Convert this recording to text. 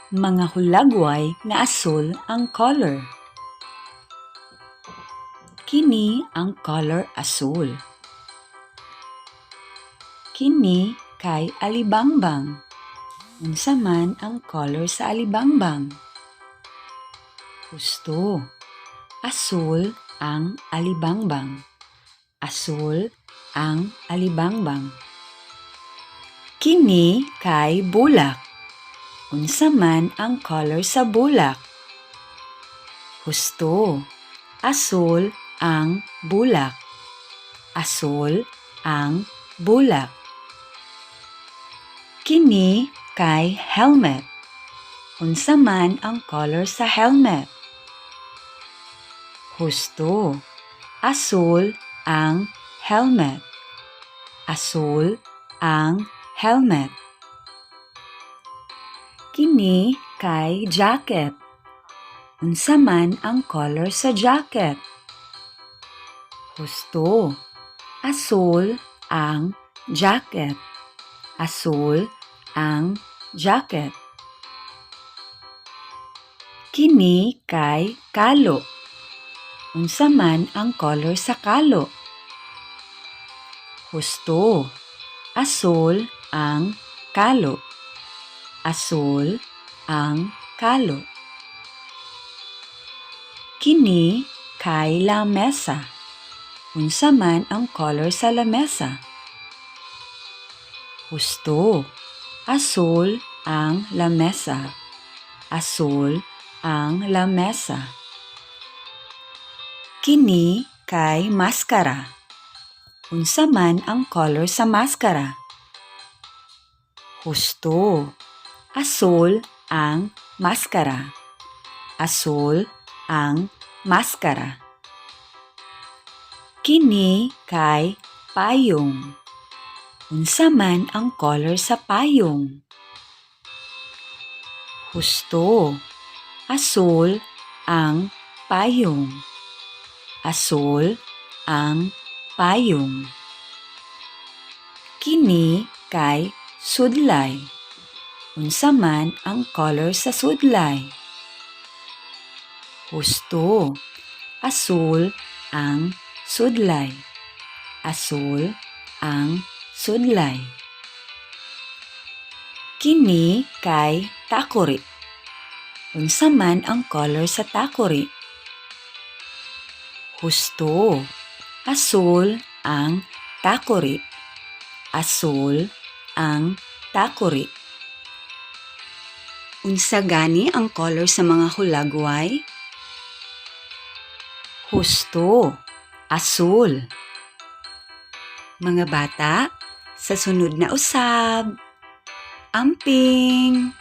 Mga hulagway nga asul ang color. Kini ang color asul. Kini kay alibangbang. Unsa man ang color sa alibangbang? Husto. Asul ang alibangbang. Asul ang alibangbang. Kini kay bulak. Unsa man ang color sa bulak? Husto. Asul ang bulak. Asul ang bulak. Kini kay helmet. Unsa man ang color sa helmet? Husto. Asul ang helmet. Asul ang helmet. Kini kay jacket. Unsa man ang color sa jacket? Husto. Asul ang jacket. Asul ang jacket. Kini kay kalo. Unsa man ang color sa kalo? Husto. Asul ang kalo. Asul ang kalo. Kini kay lamesa. Unsa man ang color sa lamesa? Husto. Asul ang lamesa. Asul ang lamesa. Kini kay maskara. Unsa man ang color sa maskara? Husto. Asul ang maskara. Asul ang maskara. Kini kay payong. Unsa man ang color sa payong? Husto. Asul ang payong. Asul ang payong. Kini kay sudlay. Unsa man ang color sa sudlay? Husto. Asul ang sudlay. Asul ang sudlay. Kini kay takuri. Unsa man ang color sa takuri? Husto. Asul ang takuri. Asul ang takuri. Unsa gani ang color sa mga hulagway? Husto. Asul. Mga bata, sa sunod na usab. Amping!